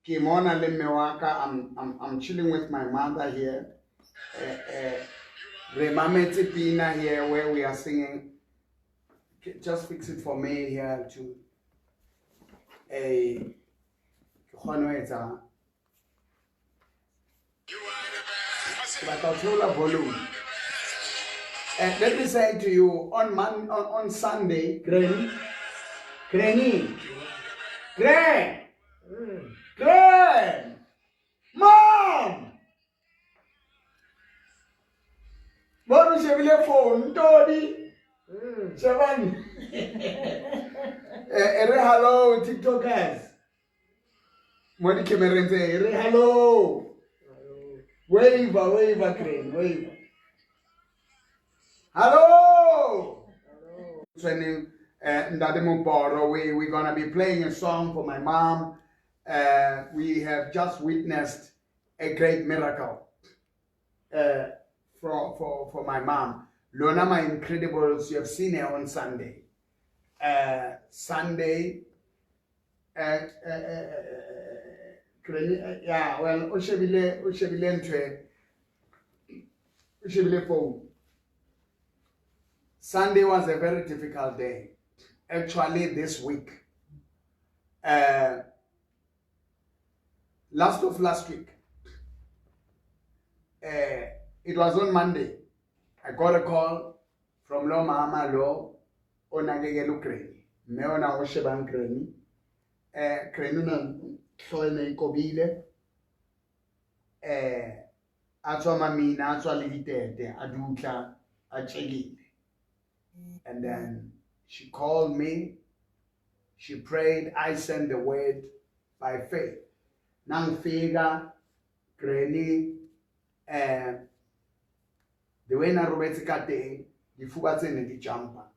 Ke mona le mme wa ka. I'm chilling with my mother here. Re mametse pina here where we are singing. Just fix it for me here to a ke kgone ho etsa ke batla ho theola volume. Let me say to you on Sunday, Granny, Granny, Gran, Gran, Mom. Bona o shebile phone, Tony. Shebani. E re hello TikTokers. Mo di-camereng tse, e re hello. Wave, wave, Granny, wave. Hello. Tshweneng Ntate Moporo, we're gonna be playing a song for my mom. We have just witnessed a great miracle for my mom. Lona, my Incredibles, you have seen her on Sunday. Sunday, yeah, well, o shebile ntho e, o shebile phone. Sunday was a very difficult day. Actually, this week, last of last week, it was on Monday. I got a call from lo mama lo o nakekela uGranny. Mme ona o shebang Granny. Granny o na hlooho e ne e kobile. A tswa mamina, a tswa le ditete, a dutla, a tjekile. And then she called me. She prayed. I sent the word by faith. Nangifika Granny, the way na robetse ka teng, difuba tse ne di jumpa.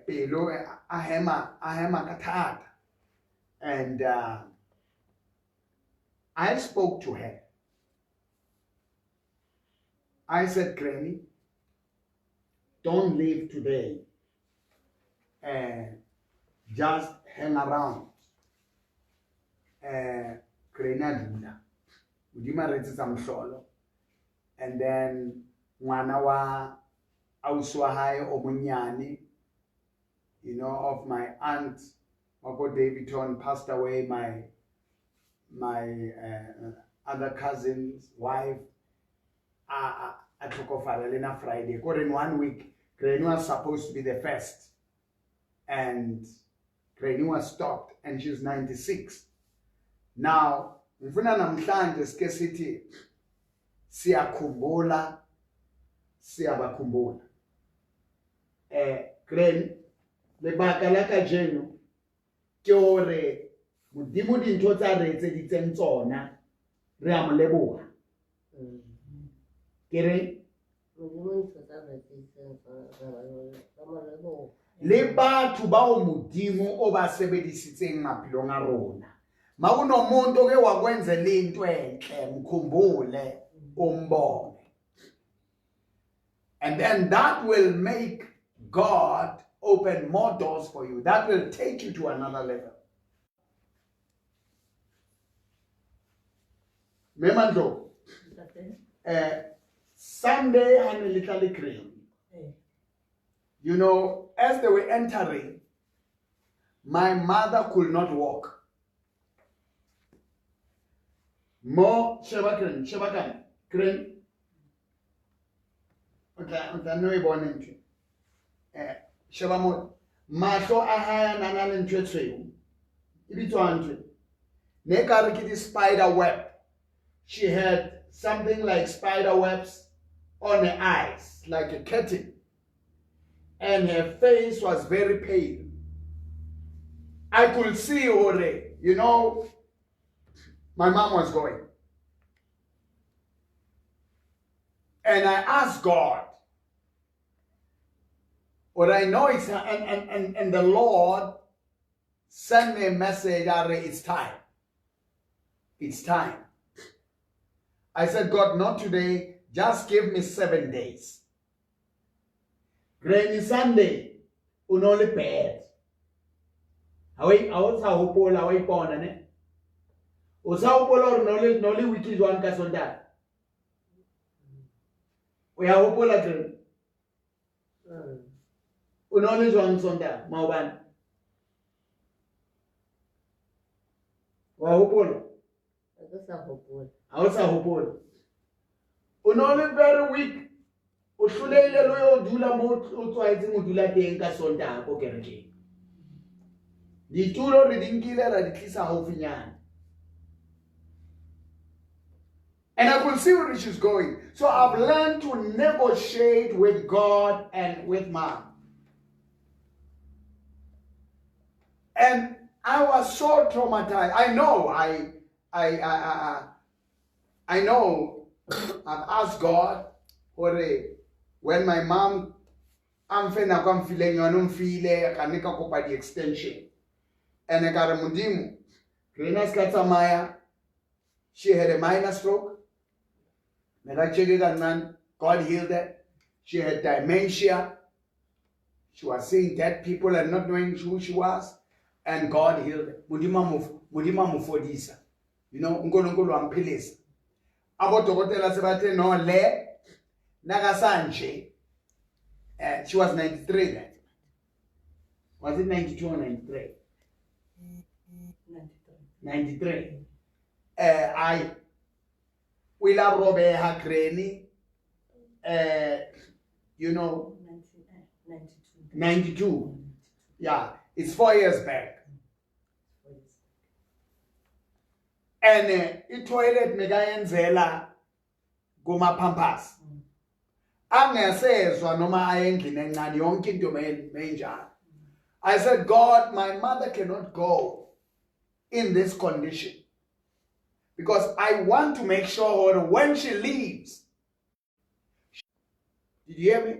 Pelo a hema ka thata. And I spoke to her. I said, Granny, don't leave today. Just hang around. Granny a dula. Modimo a re etsetsa mohlolo. And then ngwana wa ausi wa hae o monyane, of my aunt, wa ko Davidton, passed away. My other cousin's wife a tlhokofala le na Friday. Kore in 1 week, Granny was supposed to be the first. And Granny was stopped, and she's 96. Now, ngifuna namhlanje sike sithi siyakhumbula, siyabakhumbula. Granny, lebaka la kajeno ke hore Modimo dintho tsa re etseditseng tsona, re a mo leboha. Ke re Modimo ntho tsa re etseditseng tsona, re mo leboha. Le batho bao Modimo o ba sebedisitseng maphelong a rona. Makunomuntu oke wakwenzela into enhle, mkhumbule, umbonge. And then that will make God open more doors for you. That will take you to another level. Memandlo, Ntate. Sunday ha ne le tla le Granny. As they were entering, my mother could not walk. Mo sheba Granny, sheba Granny, Granny. O tla no e bone ntho. Sheba mo mahlo a hae a na le ntho e tshweu. E bitswang ntho e? Ne ka re ke di spider web. She had something like spider webs on her eyes, like a curtain. And her face was very pale. I could see already, my mom was going. And I asked God, what I know is, and the Lord sent me a message, it's time. It's time. I said, God, not today. Just give me 7 days. Granny Sunday, unoli bed. Ha o sa hopola, wa ipona ne? O sa hopola hore no le week jwang ka Sontaha? O ya hopola Granny? O ne o le jwang Sontaha maobane? Wa hopola? Ha o sa hopola. O ne o le very weak. O hlolehile le yo dula mo o tlwaetseng ho dula teng ka Sontaha ko kerekeng. Ditulo re di nkile ra di tlisa haufinyana. And I could see where she's going. So I've learned to negotiate with God and with man. And I was so traumatized. I know I know I've asked God hore when my mom a mfe nako a mfileng yone o mfile ka ne ka kopa di-extension and ka re modimo rena se ka tsamaya. She had a minor stroke. God healed her. She had dementia. She was seeing dead people and not knowing who she was. And God healed her. Modimo a mo fodisa. You know, uNkulunkulu wamphilisa. Abodokotela sebathe no le nakasanje. She was 93 then. Was it 92 or 93? 93. I o ile a robeha granny, you know, 92. Yeah, it's 4 years back. And i-toilet mekayenzela kuma Pampers. Angesezwa noma aye endlini encane yonke into menjalo. I said, God, my mother cannot go in this condition. Because I want to make sure when she leaves, did you hear me?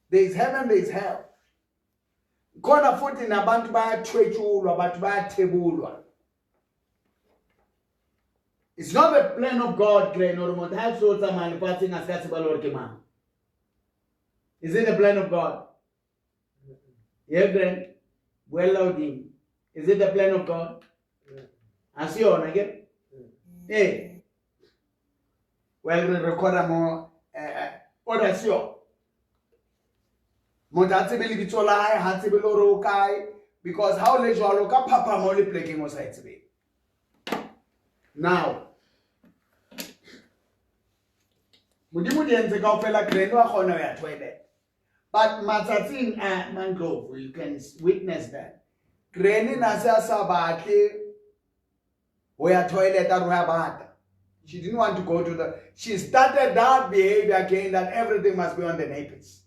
There is heaven, there is hell. Khona futhi nabantu bayathwetshulwa, abantu bayathebulwa. It's not the plan of God, Glenn, or motho ha so tsamaya lefatsheng a se ka tseba le hore ke mang. Is it the plan of God? Yeah, Glenn? Buella hodimo. Is it the plan of God? Ha se yona, ke? Eh. Well, re recorda mo, o re se yona. Motho a tsebe lebitso la hae, ha tsebe le hore o kae, because ha o le jwalo, ka phaphama o le plekeng o sa e tsebeng. Now, Modimo di entse kaofela, Granny wa kgona ho ya toilet. But matsatsing a Mandlovu, you can witness that. Granny na se a sa batle ho ya toilet, a re ho ya bata. She didn't want to go to the... She started that behavior again, that everything must be on the nappies.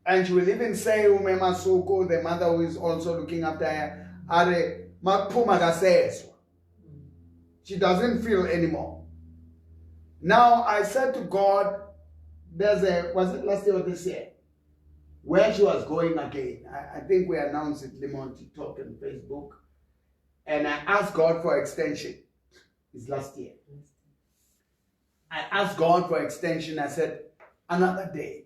And she will even say, Ume Masuku, the mother who is also looking after her, Are maphuma kasezwa. She doesn't feel anymore. Now, I said to God, there's a, was it last year or this year? Where she was going again. I think we announced it, Limon, TikTok and Facebook. And I asked God for extension. It's last year. I asked God for extension. I said, another day.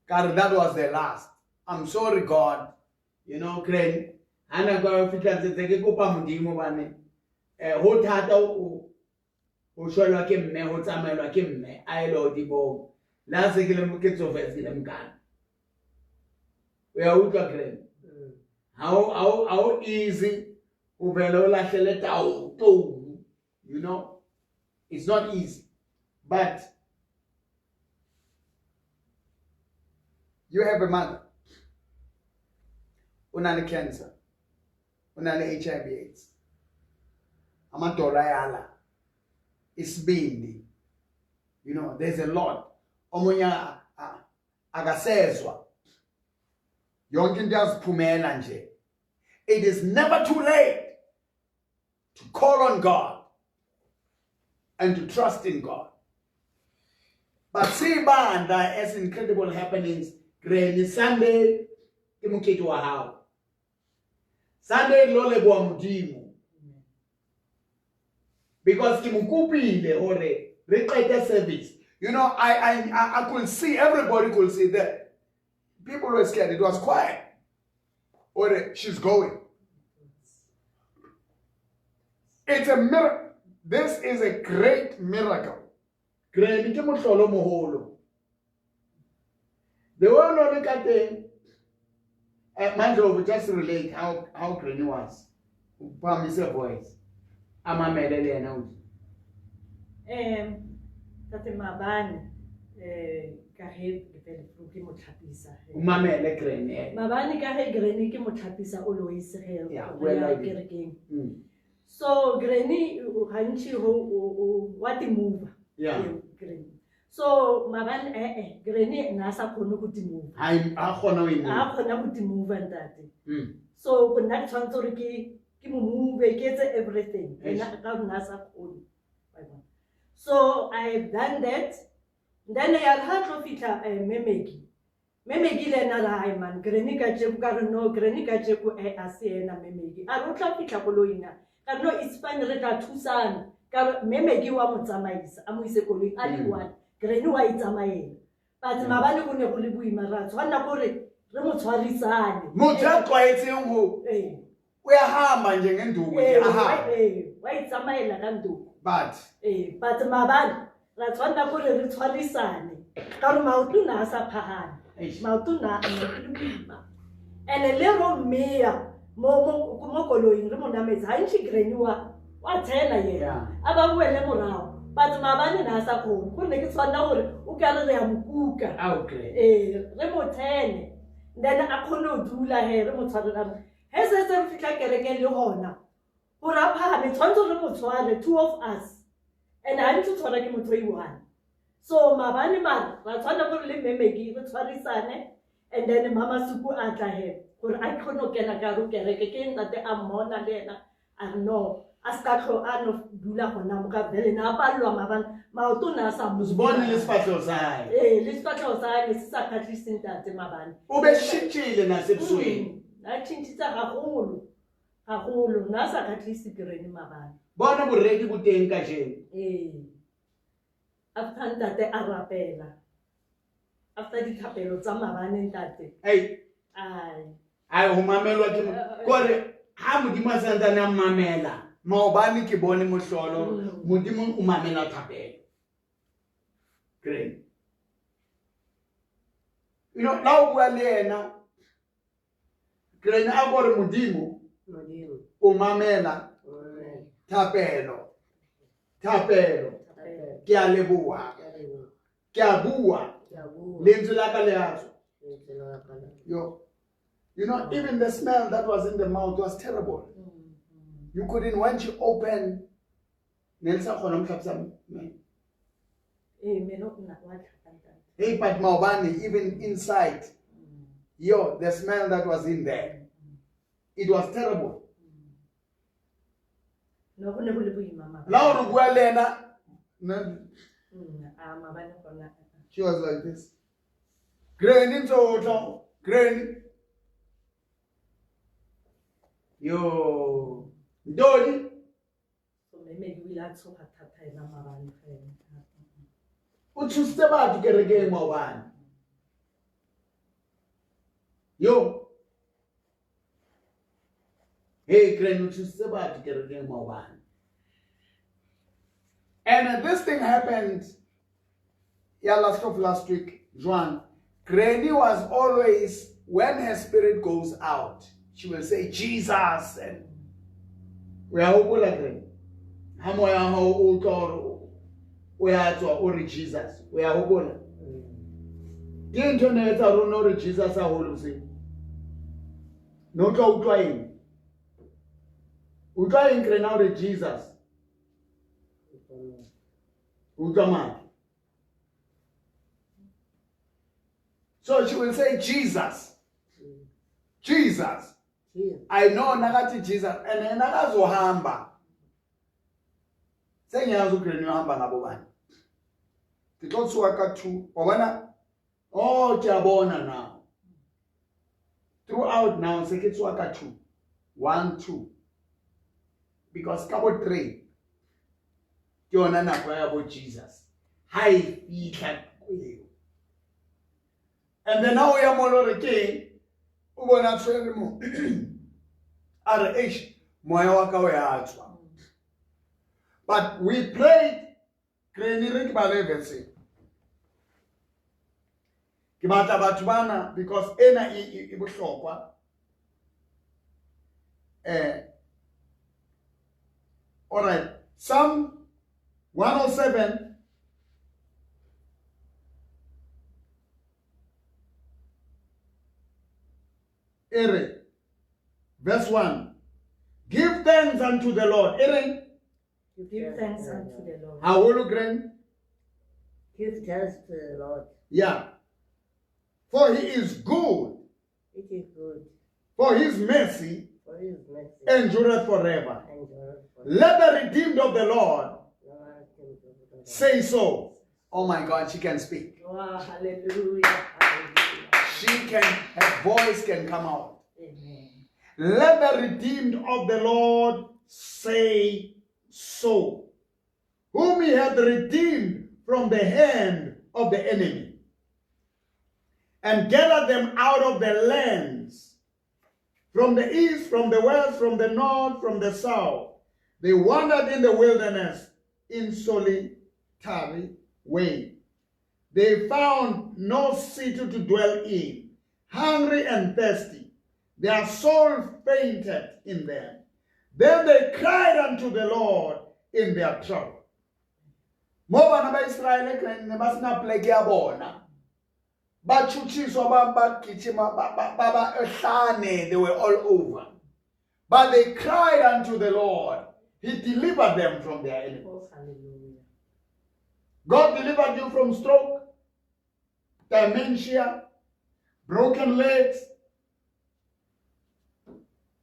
God, that was the last. I'm sorry, God. You know, Granny. Ana ka fihla ntse ke kopa Modimo bane. Ho thata o shwelwa ke mme, ho tsamaelwa ke mme, a ile hodimo. La se ke le ke tsofetse ke le mokana. O ya utlwa, Granny? How easy o vele o lahlele tao tou. You know, it's not easy. But you have a mother. O na le cancer. O na le HIV AIDS. Amadolo ayala. Isibindi. You know, there's a lot. Omunye akasezwa. Yonke into yaziphumela nje. It is never too late to call on God and to trust in God. But see, banda as incredible happenings, Granny Sunday, ke mokete wa hao. Sunday lo leboha Modimo. Because ke mo kopile hore re qete service. You know, I could see, everybody could see that people were scared. It was quiet. O re she's going. It's a miracle. This is a great miracle. Granny ke mohlolo moholo. The way o le ka teng, Mandlovu, just relate how Granny was. Uphamise voice. Amamele le yena uthi. Tate maabane ka ge ke fele ke mo tlhapisa. Umamele Granny. Maabane ka ge Granny ke mo tlhapisa always ge Yeah, re well, ya I did. kerekeng. So Granny gantši ho wa ti move. Granny. So maabane Granny na sa kgone go ti move. Ha a kgona ho e move. A kgona go ti move ntate. So go nna ke tshwanetse gore ke mo move, ke etse everything. Eish. Nna ka nna sa kgone. Wa bona. So I've done that. Then ya re ha tlo fihla Memeki. Memeki le ena ra hai man, Granny ka tjeko ka re no, Granny ka tjeko a se ena Memeki. A re o tla fihla koloing na. Ka re no, it's fine, re tla thusana. Ka re Memeki wa mo tsamaisa, a mo ise koloing a le one. Granny wa itsamaela. But maabane go ne go le boima ra tshwanela gore re mo tshwarisane. Motho a tlwaetseng ho uyahamba nje ngenduku nje, aha. Wa itsamaela ka nduku. But But maabane ra tshwanela gore re tshwarisane. Ka gore maoto na a sa phahame. Eish. Maoto na a ne le boima. Ene le ro mmeya mo koloing re mo nametse, ha ntši Granny wa tshela yena. A ba boele morago. But maabane na a sa kgone, go ne ke tshwanela gore o ka re re ya mo kuka. Ao, Granny. Re mo tshele. Then a kgone ho dula he, re mo tshware ra re, he se se re fihla kerekeng le hona, gore a phahame, tshwanetse re mo tshware, two of us. And ha ntse o tshwara ke motho o i-one. So maabane mara, ra tshwanela gore le Memeki re tshwarisane, and then Mama Suku a tla he, gore a kgone ho kena ka hare ho kereke. Ke ntate a mmona le yena, a re no, a ska tlo a no dula hona mo ka vele, na a pallwa maabane, maoto na a sa mo O se bone le sefahleho sa hae. Le sefahleho sa hae ne se sa kgahlise ntate maabane. O be tjhentjhile na sebusweni. A tjhentjhitse haholo, haholo, na a sa kgahlise Granny maabane. Bona boreki bo teng kajeno. After ntate a rapela. After dithapelo tsa maabane ntate. Ei. Ai. Ai, ho mamelwa ke kore ha Modimo a santsane a mamela, maobane ke bone mohlolo, Modimo o mamela thapelo. Great. You know, la o bua le yena, Granny a gore Modimo Modimo. o mamela O mamela. thapelo. Thapelo. Thapelo. Ke a leboha. Ke a leboha. Ke a bua. Ke a bua. Lentswe la ka le a tswa. Lentswe la ka le a tswa. Yo. You know, even the smell that was in the mouth was terrible. You couldn't, once you open, ne le sa kgona ho hlapisa meno. Meno nna wa tlhapa ntate. Hey, but maobane, even inside, yo, the smell that was in there, it was terrible. No, go ne go le boima maabane. La o re bua le ena, ne, A maabane gona. She was like this. Granny ntse o tla, Granny. Yo, Ndodi. So mme o ile a tshoga thata ena maabane fela. O tshositse batho kerekeng maobane. Yo. Hey, Granny, o tshositse batho kerekeng maobane. And this thing happened, yeah, last of last week, Joan. Granny was always, when her spirit goes out, she will say, Jesus. And we are all like, Granny. Ha moya wa hao o utlwa hore o ya tswa, o re Jesus. O ya hopola. Ke ntho e ne etsa hore o no re Jesus haholo bosiu. Ne o tla utlwa eng? Utlwa eng Granny ha o re Jesus? Utlwa matla. So she will say Jesus. Jesus. Jesus. I know nakathi Jesus and yena akazohamba. Sengiyazi uGranny uhamba ngabo bani. Ke tlo tsoha ka 2. Wa bona? Oh, ke a bona now. Throughout now se ke tsoha ka 2. 1 2. Because ka bo 3 ke yona nako ya bo Jesus. Ha e fihla eo. And then now ya mo lo re ke eng? O bona tshwere mo. A re eish moya wa ka o ya tswa. But we prayed Granny re ke bale verse. Ke batla batho bana because ena e bohlokwa. All right. Psalm 107 Ere, verse 1. Give thanks unto the Lord. Ere, Give thanks unto the Lord. Haholo grand. Give thanks to the Lord. Yeah. For he is good. It is good. For his mercy. For his mercy. Endureth forever. Endureth forever. Let the redeemed of the Lord say so. Oh my God, she can speak. Wow, hallelujah, hallelujah. She can, her voice can come out. Amen. Let the redeemed of the Lord say so, whom he hath redeemed from the hand of the enemy, and gathered them out of the lands, from the east, from the west, from the north, from the south. They wandered in the wilderness in solitary way. They found no city to dwell in, hungry and thirsty. Their soul fainted in them. Then they cried unto the Lord in their trouble. Mo bana ba Israele ne ba sena pleke ya bona. Ba tshutshiswa ba gijima ba ehlane, they were all over. But they cried unto the Lord. He delivered them from their enemies. Oh, hallelujah. God delivered you from stroke, dementia, broken legs.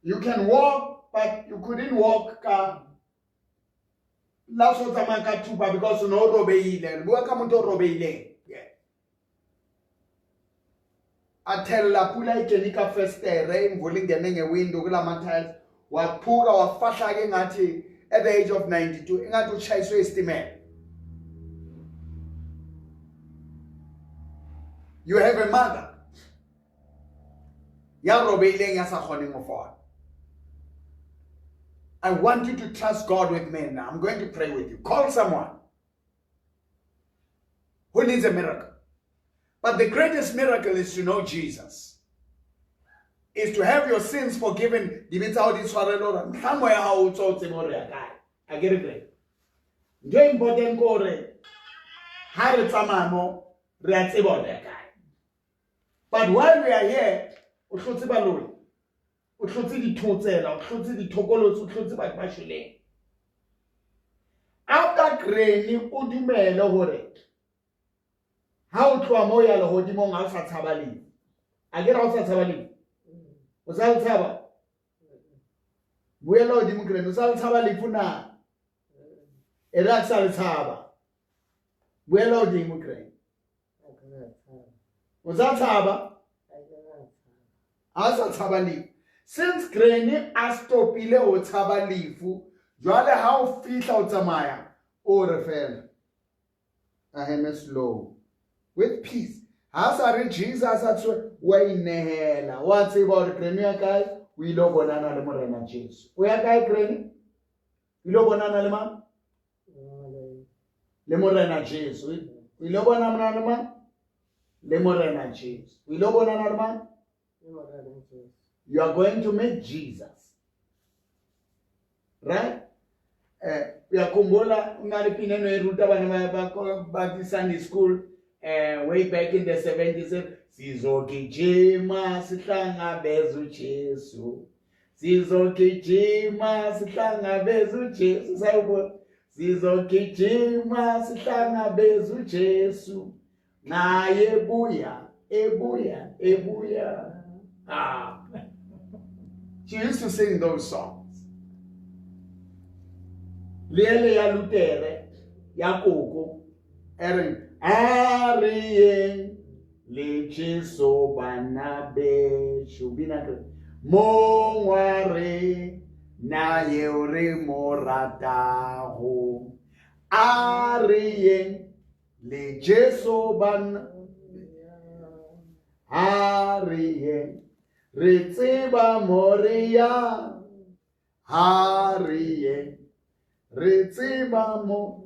You can walk, but you couldn't walk ka la so tsamaya ka thupa because no robeile. Re bua ka motho o robeileng. Yeah. A thella pula e kene ka festere, imvula ingene ngewindow kulama tiles, waphuka wafahla ke ngathi at the age of 92 ingathi utshayiswe isitimela. You have a mother ya robeileng ya sa kgoneng ho fola. I want you to trust God with me now. I'm going to pray with you. Call someone who needs a miracle. But the greatest miracle is to know Jesus. Is to have your sins forgiven. Dibe tsa hao di tshwarelwe hore mohlang moya hao o tswa o tsebe hore ya kae. A ke re great. Ntho e important ke hore ha re tsamaya mo, re a tseba hore ya kae. But while we are here, o hlotse baloi, o hlotse dithotsela, o hlotse dithokolotsi, o hlotse batho ba shweleng. After Granny o dumele hore ha o tloha moo ya lehodimong ha o sa tshaba lefu. A ke re ha o sa tshaba lefu? O sa le tshaba? Buela hodimo Granny, o sa le tshaba lefu na? E re ha ke sa le tshaba. Buela hodimo Granny. O sa tshaba? Ha sa tshaba lefu. Since Granny a stopile ho tshaba lefu, jwale ha o fihla o tsamaya, o re fela. A heme slow. With peace. Ha sa re Jesus a tswe wa inehela. Wa tseba hore Granny ya kae? O ile ho bonana le Morena Jesu. O ya kae Granny? O ile ho bonana le mang? Le Morena Jesu. O ile ho bonana le mang? Le Morena Jesu. O ile ho bonana le mang? Le Morena Jesu. You are going to meet Jesus. Right? Uyakhumbula unale pina eno e ruta bana ba Sunday school way back in the 70s. Sizogijima sihlangabeze uJesu. Sizogijima sihlangabeze uJesu. Sayibona. Sizogijima sihlangabeze uJesu. Naye ebuya, ebuya, ebuya. Ah. She used to sing those songs. Lele ya Lutere, ya Koko, Erin, Arien, le Jesu bana beshu, bina kre, Mongware, na ye ore moratago. Arien, le Jesu bana, Arien. Re tseba mo re yang, ha re ye. Re tseba mo.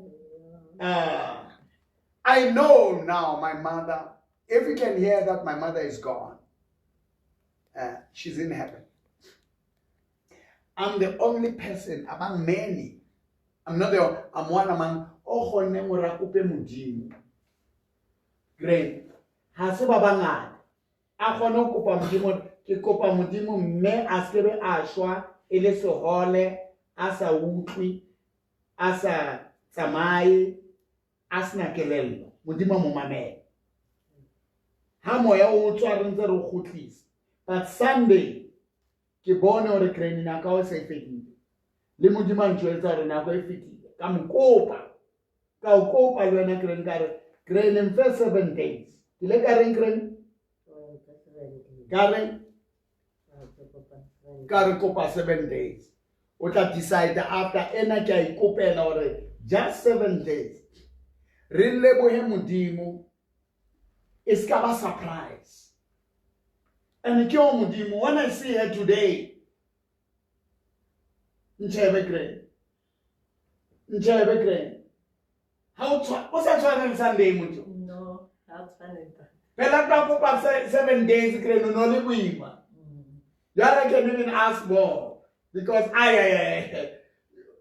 I know now my mother, if you can hear that my mother is gone, she's in heaven. I'm the only person among many. I'm not the I'm one among o kgonneng hore a kope Modimo. Great. Ha se ba bangata. A kgone ho kopa Modimo, ke kopa Modimo mme a se be a shwa e le sehole, a sa utlwe, a sa tsamaye, a sena kelello. Modimo a mo mamela. Ha moya o tswa re ntse re o kgutlisa. But Sunday ke bone hore granny nako o se e fedile. Le Modimo a ntjwetsa hore nako e fetile. Ka mo kopa. Ka o kopa le wena granny ka re granny mfe 7 days. Ke ile ka reng granny? Ka reng? Ka re kopa 7 days. O tla decide after ena ke a ikopela hore just 7 days. Re lebohe Modimo. E ska ba surprise. And ke o Modimo, when I see her today, ntjhebe granny. Ntjhebe granny. Ha o tshwa o sa tshwane le Sunday motho. No, ha o tshwane ntate. Phela ka kopa 7 days granny o no le boima. Jwale I can even ask more because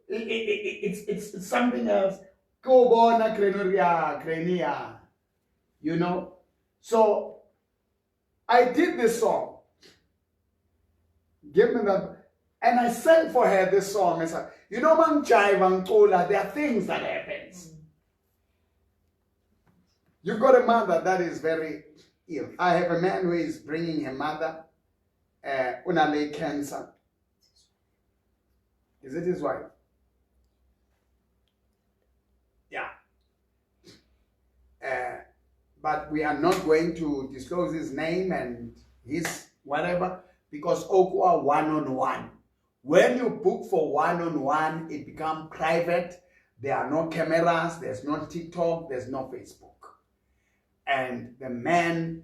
it's something else. Ke o bona granny ya granny ya. You know? So I did this song. Give me that. And I sang for her this song. I said, you know, Mang Jaiva Ngcola, there are things that happens. You've got a mother that is very ill. I have a man who is bringing her mother, unale cancer. Is it his wife? Yeah. But we are not going to disclose his name and his whatever, because Okwa one-on-one. When you book for one-on-one, it becomes private. There are no cameras, there's no TikTok, there's no Facebook. And the man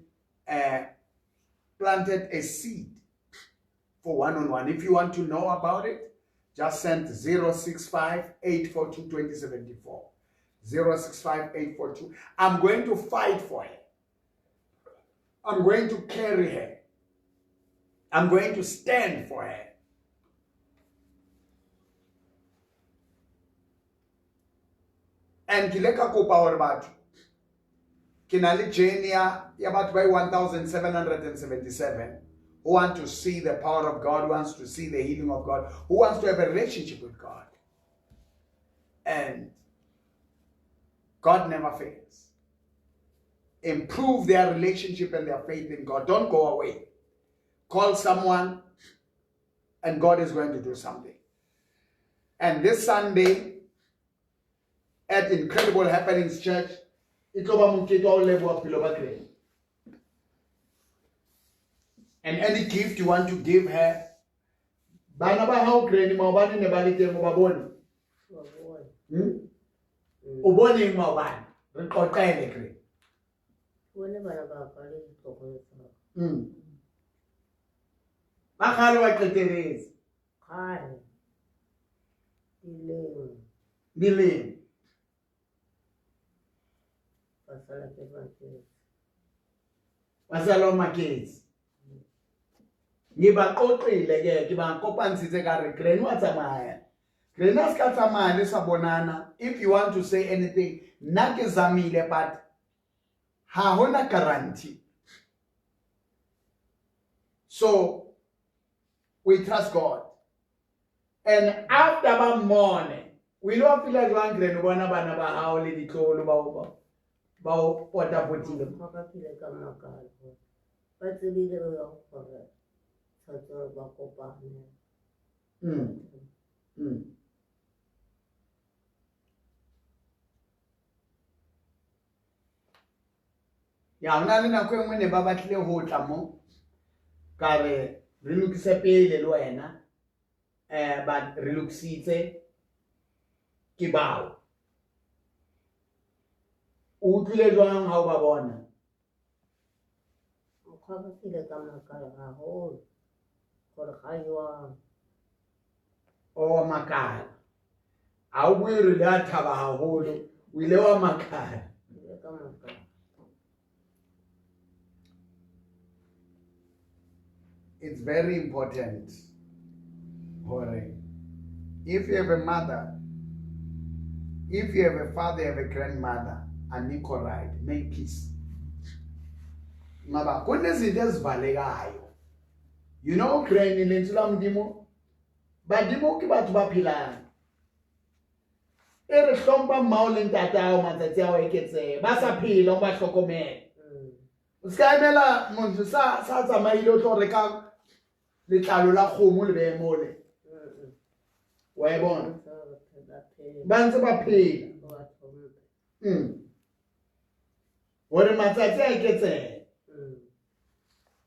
planted a seed for one-on-one. If you want to know about it, just send 065-842-2074. 065-842. I'm going to fight for her. I'm going to carry her. I'm going to stand for her. And ke ile ka kopa hore batho, ke na le journey ya batho ba 1777 who want to see the power of God, who wants to see the healing of God, who wants to have a relationship with God. And God never fails. Improve their relationship and their faith in God. Don't go away. Call someone and God is going to do something. And this Sunday at Incredible Happenings Church, e tlo ba mokete wa ho leboha bophelo ba Granny. And any gift you want to give her, bana ba hao Granny maobane ne ba le teng, o ba bone? Ba bone. O bone eng maobane? Re qoqele Granny. Bone bana ba ka le ditloholo tsa ka. Ba kgale ba qeteletse. Kgale. Dilemo. Dilemo. Ba sala ke maketse. Ba sala o maketse. Ngibaqoqile ke, ke ba kopantshitse ka re Granny wa tsamaya. Granny a ska tsamaya le sa bonana. If you want to say anything, nna ke zamile but ha hona guarantee. So we trust God. And after ba mmone, o ile wa feel-a jwang Granny o bona bana ba hao le ditloholo ba o potapotile? Ba ka kile ka makala. Ba tsebile gore tshwanetse gore ba kopane. Ya, ho na le nako e nngwe ne ba batlile ho tla mo. Ka re, re lokise pele le wena. But re lokisitse ke bao. O utlwile jwang ha o ba bona? Mokgwa ka kile ka makala haholo. Gore ga jwang. O wa makala. Ha o bue re le a thaba haholo. O ile wa makala. Ke ile ka makala. It's very important hore if you have a mother, if you have a father, you have a grandmother, anikho right, make peace. Ngoba kunezinto ezivalekayo. You know granny lentswe la Modimo, badimo ke batho ba phelang. E re hlompha mmao le ntate ao matsatsi ao eketsehe, ba sa phela o ba hlokomele. O ska emela motho sa sa tsamaile o tlo reka letlalo la kgomo le behe mole. Wa e bona? Ba ntse ba phela. Hore matsatsi a eketsehe.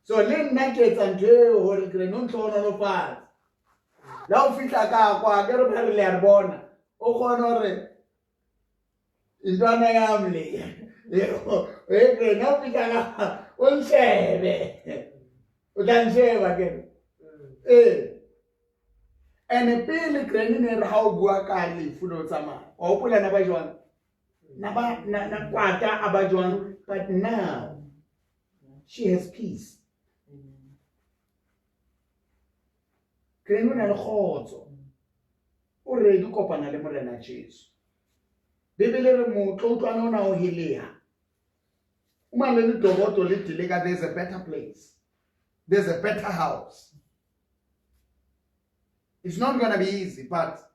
So le nna ke etsa ntho eo hore ke re no ntlhohonolofatse. La o fihla ka kwa ke re ba re le a re bona. O kgone hore intwana yami le. E ke no fihla ka o nshebe. O tla nsheba ke re. Ee. Ene pele granny ne re ha o bua ka lefu le o tsamaya. Wa hopola na ba jwang? Na ba na kwata a ba jwang? But now she has peace. Granny o na le kgotso. O ready kopana le Morena Jesu. Bibele re motlo utlwana ona o heleha. Uma le doboto le dileka, there's a better place. There's a better house. It's not going to be easy, but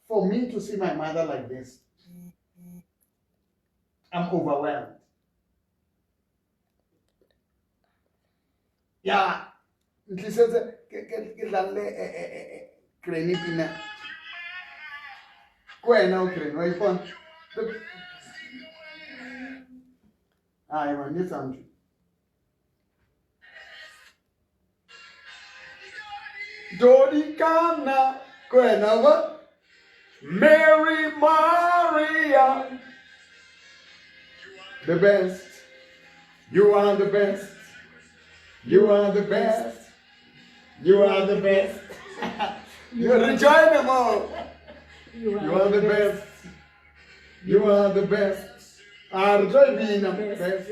for me to see my mother like this, I'm overwhelmed. Yeah, ntlisetse ke dlalle granny pina. Ke wena o granny, wa ipona? Hayi man, etsa ntho. Dodikana, ke wena wa? Mary Maria, the best. You are the best. You are the best. You are the best. You rejoin them all. You You are the best. You are the best. Ah, rejoin me in the best.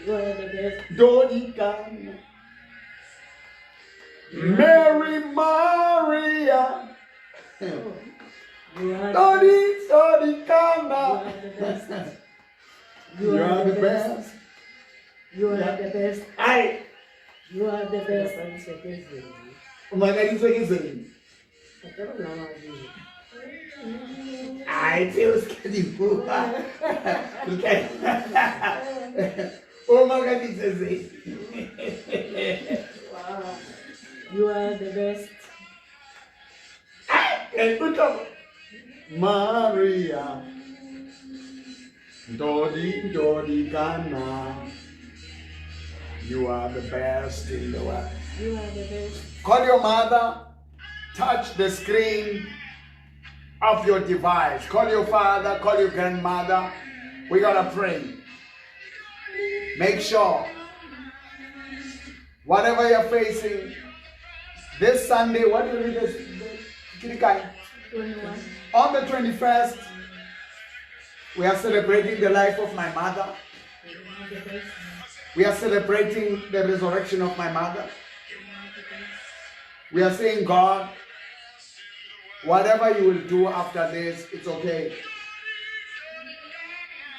You are the best. Dodikana. Mary Maria. You are Dodi, Dodikana. the best. You are the best. You are the best. Ai, You are the best. o makaditswe ke seng? Ai, tseo se ka di bua. O makaditse seng? Wow. You are the best. Ai, utlwa. Maria. Dodi, Dodikana. You are the best in the world. You are the best. Call your mother, touch the screen of your device. Call your father, call your grandmother. We got to pray. Make sure whatever you're facing this Sunday, what will be this? 21. On the 21st, we are celebrating the life of my mother. You are the best. We are celebrating the resurrection of my mother. We are saying, God, whatever you will do after this, it's okay.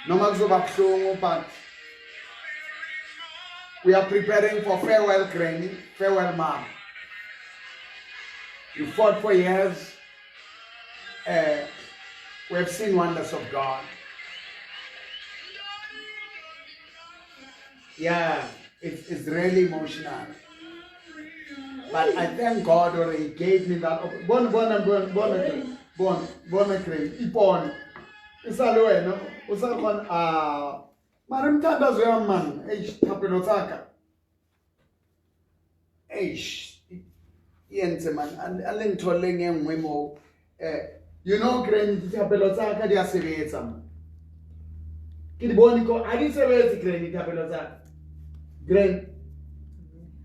Noma kuzoba buhlungu, but we are preparing for farewell, granny, farewell, mom. You fought for years. We have seen wonders of God. Yeah, it's really emotional. But I thank God or He gave me that. Bona, bona, bona, bona, bona, bona, ipone. Isale wena, o sa kgona ah mara mthandazo yami man, eish thapelo tsaka. Eish e entse man, a le ntho leng e nngwe mo. You know granny, dithapelo tsaka di a sebetsa man. Ke di bone ko, ha di sebetse granny thapelo tsaka. Granny.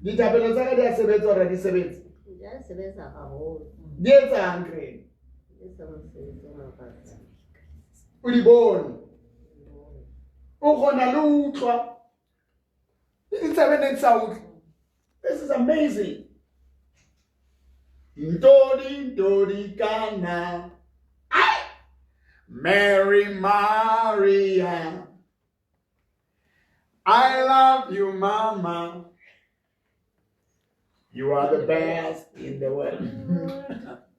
Dithapelo tsa ka di a sebetsa hore di sebetse. Di a sebetsa haholo. Di etsang Granny? Di etsa mosebetsi o makatsang. O di bone. O kgona le ho utlwa. Le ditsebe ne di sa utlwe. This is amazing. Ntodi ntodi kana. Ai! Mary Maria. I love you, Mama. You are the best in the world.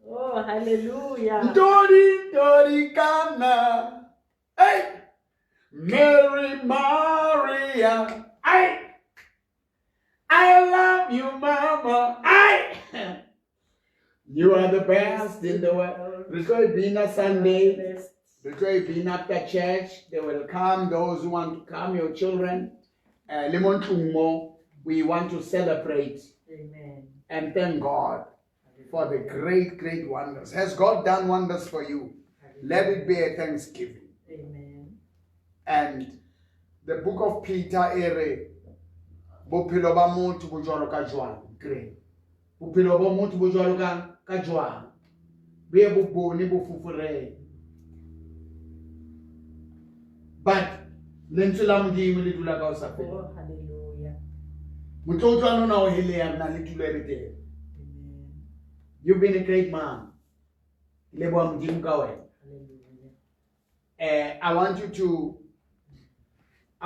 Oh, hallelujah. Ntodi ntodi kana. Hey! Mary Maria. I love you, Mama. I You are the best in the world. Re tlo e bina Sunday. Best. Re tlo e bina after church. They will come, those who want to come, your children. Le mo ntlong mo, we want to celebrate Amen. and thank God for the great, great wonders. Has God done wonders for you? Let it be a thanksgiving. Amen. And the book of Peter e re bophelo ba motho bo jwalo ka jwang Granny. Bophelo ba motho bo jwalo ka jwang. Bo ye bo bone bo foforele. But lentswe la Modimo le dula ka ho sa feleng. Oh, hallelujah. Motlotlwane ona o heleya re na le tulo e betere. Amen. You've been a great man. Leboha Modimo ka wena. Hallelujah. I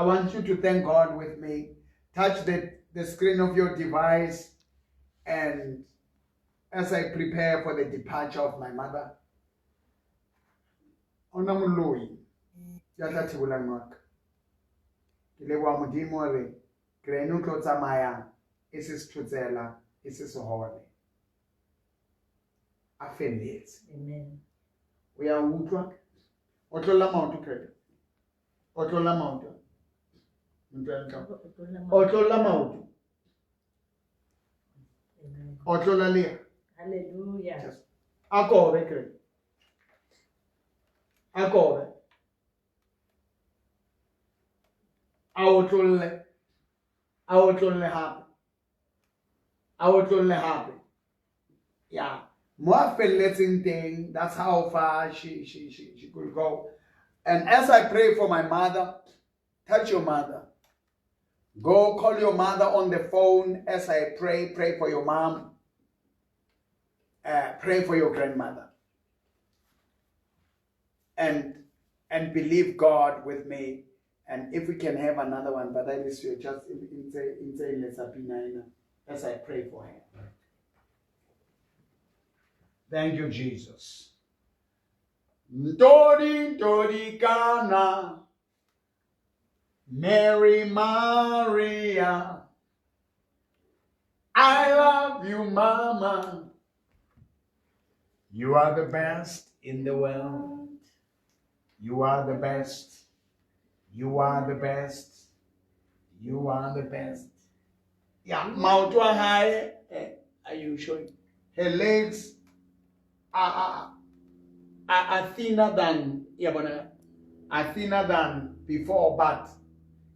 want you to thank God with me. Touch the screen of your device, and as I prepare for the departure of my mother, ona moloi ya tla thebolang wa ka. Ke leboha Modimo hore Granny o tlo tsamaya e se sethotsela, e se sehole. A felletse. Amen. O ya utlwa? Otlolla maoto, Granny. Otlolla maoto. Otlolla maoto. Amen. Otlolla leha. Hallelujah. Just a kobe, Granny. A kobe. A otlolle. A otlolle hape. A otlolle hape. Yeah. Mo a felletseng teng, that's how far she could go. And as I pray for my mother, touch your mother. Go call your mother on the phone as I pray. Pray for your mom. Pray for your grandmother. And believe God with me. And if we can have another one, but that is just in as I pray for her. Thank you, Jesus. Ntodi, ntodi, kana. Mary, Maria. I love you, Mama. You are the best in the world. You are the best. You are the best. You are the best. Yeah, maoto a hae, are you showing? Her legs are thinner than, yeah, but are thinner than before, but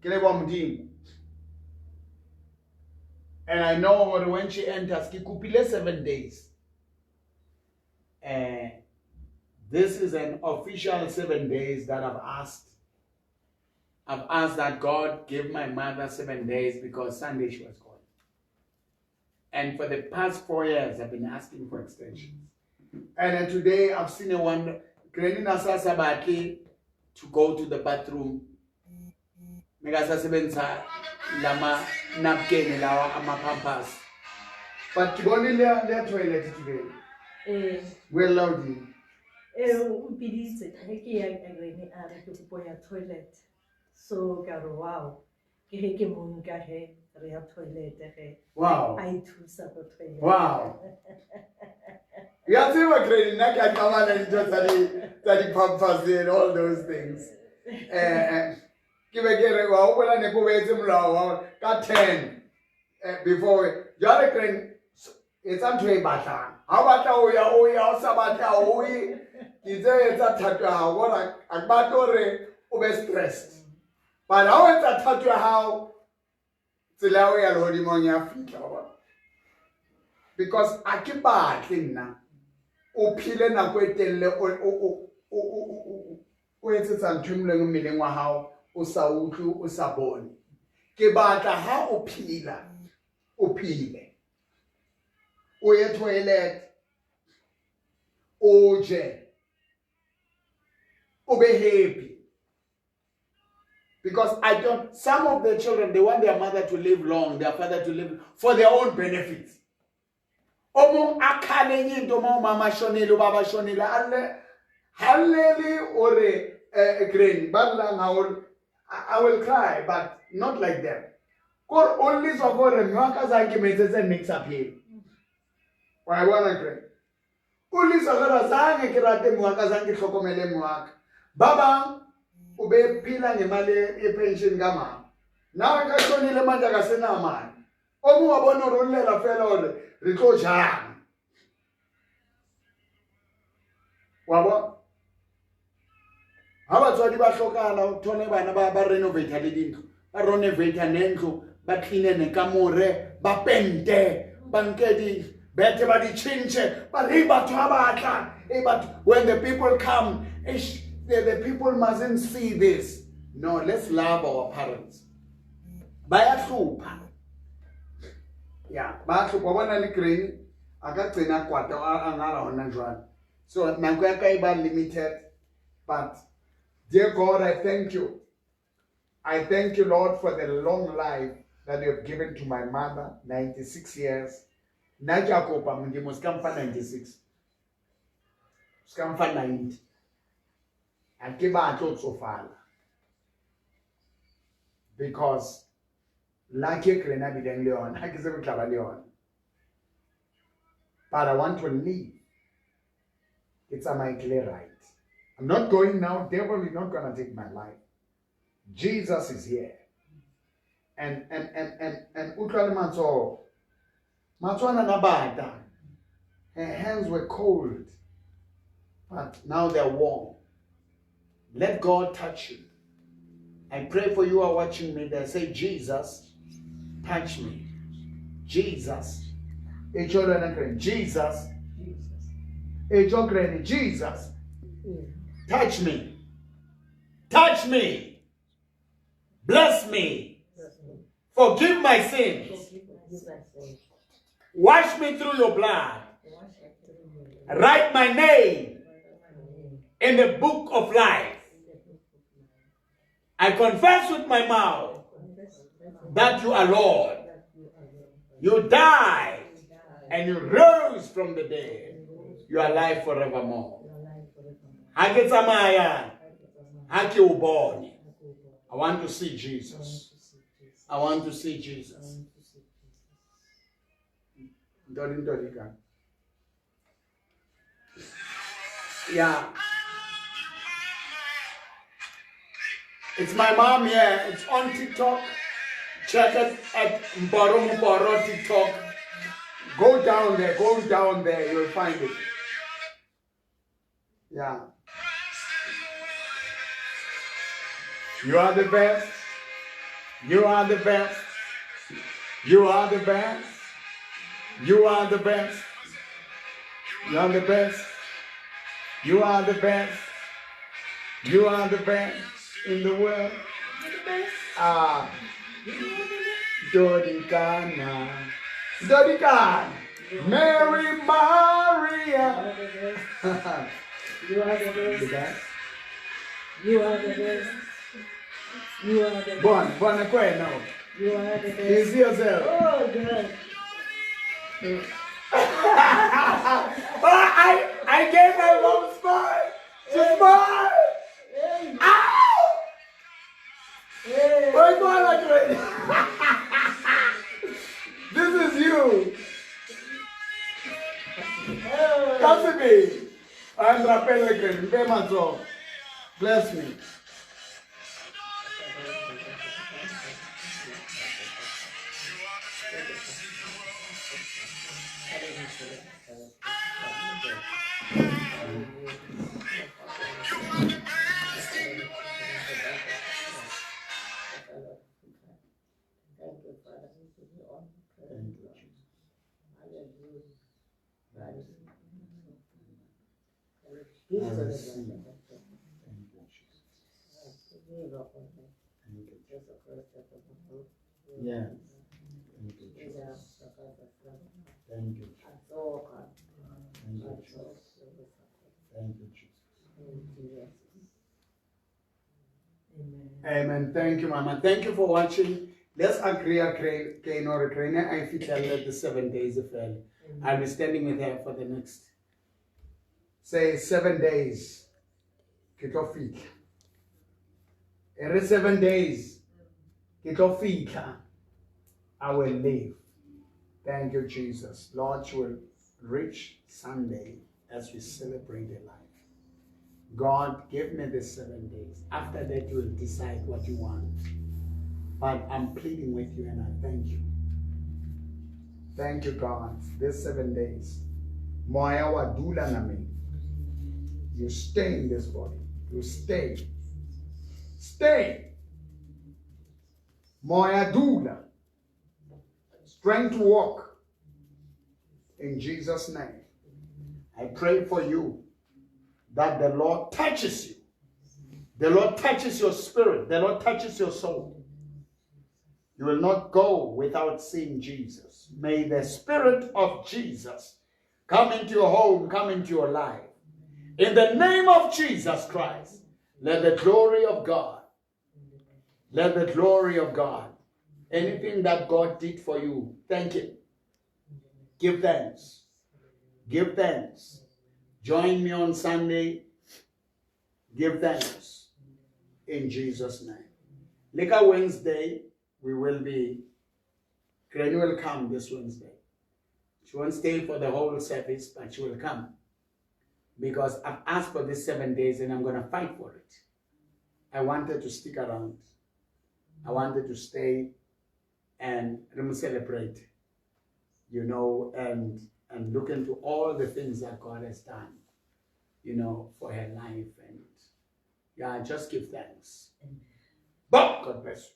ke leboha Modimo. And I know when she enters, ke kopile 7 days. This is an official 7 days that I've asked. I've asked that God give my mother 7 days because Sunday she was gone. And for the past 4 years, I've been asking for extensions. And then today I've seen a one, Granny Nasa Sabaki to go to the bathroom. Mega sa sebenza lama napkin lawa ama pampers. But ke bone le toilet today. We're loading. O mpiditse, ha ke ya Granny a re ke kopo ya toilet. So ka re wow. Ke he ke mo nka he re ya toilet he. Wow. A ithusa ko toilet. Wow. Ya tseba Granny nna ke a qabana dintho tsa di pampers and all those things. Ke be ke re wa hopola ne ko beetse molao wa hore ka 10 before jwale Granny etsa ntho e batlang. Ha o batla ho ya, o ya, o sa batla ho ye. Ke itse etsa thato ya hao, bona, ha ke batle hore o be stressed. But ha o etsa thato ya hao, Tsela ya ho ya lehodimong ya fihla, wa bona. Because a ke batle nna o phele nako e telele o etsetsa ntho e nngwe le nngwe mmeleng wa hao, o sa utlwe, o sa bone. Ke batla ha o phela, o phele. O ye toilet, o je, o be happy. Because I don't, some of the children, they want their mother to live long, their father to live for their own benefits. O mong a khale into ma umama shonile, ubaba shonile, alle halleli ore granny, ba llang haholo. I will cry, but not like them. Kore o lliswa kore mme wa ka zange ke mo etsetse niks a phele. Wa e bona granny? O lliswa kore zange ke rate mme wa ka, zange ke hlokomele mme wa ka. Ba bang o be phela ngemali ye-pension kamama. Nawe ka shonile manje akasenamali. O mong wa bona hore o llela fela hore re tlo jang. Wa bona? Ha batswadi ba hlokahala, o thole bana ba renovate le dintlo, ba renovate nentlo, ba cleane nekamore, ba pente, ba nke di bethe, ba di tjhentjhe, ba re batho ha batla. Hey, but when the people come, eish, the people mustn't see this. No, let's love our parents. Bayahlupha. Yeah, bayahlupha. Wa bona le granny a ka gcina kwata a ngala hona jwale. So nako ya ka e ba limited, but dear God, I thank you. I thank you, Lord, for the long life that you have given to my mother, 96 years. Nna ke a kopa Modimo, se ka mfa 96. Se ka mfa 90. Ha ke batle ho tsofala. Because lucky e granny a bileng le yona, ha ke tsebe ke tla ba le yona. But I want to live. Ke tsamaye ke le right. I'm not going now. Devil is not going to take my life. Jesus is here. And utlwa le matsoho. Matsoho ana na bata. Her hands were cold, but now they're warm. Let God touch you. I pray for you who are watching me there. Say, Jesus, touch me. Jesus. Jesus. Jesus. Touch me. Touch me. Bless me. Forgive my sins. Wash me through your blood. Write my name in the book of life. I confess with my mouth that you are Lord. You died and you rose from the dead. You are alive forevermore. Ha ke tsamaya, ha ke o bone. I want to see Jesus. I want to see Jesus. Ntoli, ntoli ka. Yeah. It's my mom here. It's on TikTok. Check it at Mboro Muboro TikTok. Go down there. Go down there. You'll find it. Yeah. You are the best. You are the best. You are the best. You are the best. You are the best. You are the best. You are the best in the world. Ah, Dodikana. Dodikana. Mary Maria. You are the best. The best. You are the best. You are the best. Bon, bon, now. You are the best. You see yourself. Oh, God. Oh, I gave my mom smile. She smiled. Hey. Ow! Hey. Wait, go on, like This is you. Oh. That's me. I'm Rapel. Bless me. Thank you, Father. I receive. Thank you, Jesus. Thank you, Jesus. Yes. Thank you, Jesus. Thank you, Jesus. Thank you, Jesus. Thank you, Jesus. Amen. Amen. Thank you, Mama. Thank you for watching. Let's agree, I feel the 7 days of hell. I'll be standing with her for the next, say, 7 days. Ke tlo fihla. Every 7 days, ke tlo fihla. I will live. Thank you, Jesus. Lord, you will reach Sunday as we celebrate the life. God, give me the 7 days. After that, you will decide what you want. But I'm pleading with you and I thank you. Thank you, God. These 7 days. Moya wa dula nameng. You stay in this body. You stay. Stay. Moya dula. Strength to walk. In Jesus' name. I pray for you that the Lord touches you. The Lord touches your spirit. The Lord touches your soul. You will not go without seeing Jesus. May the Spirit of Jesus come into your home, come into your life. In the name of Jesus Christ, let the glory of God, let the glory of God, anything that God did for you, thank Him. Give thanks. Give thanks. Join me on Sunday. Give thanks. In Jesus' name. Later Wednesday, we will be, Granny will come this Wednesday. She won't stay for the whole service, but she will come. Because I've asked for these 7 days and I'm going to fight for it. I wanted to stick around. I wanted to stay and celebrate, you know, and look into all the things that God has done, you know, for her life. And yeah, just give thanks. But God bless you.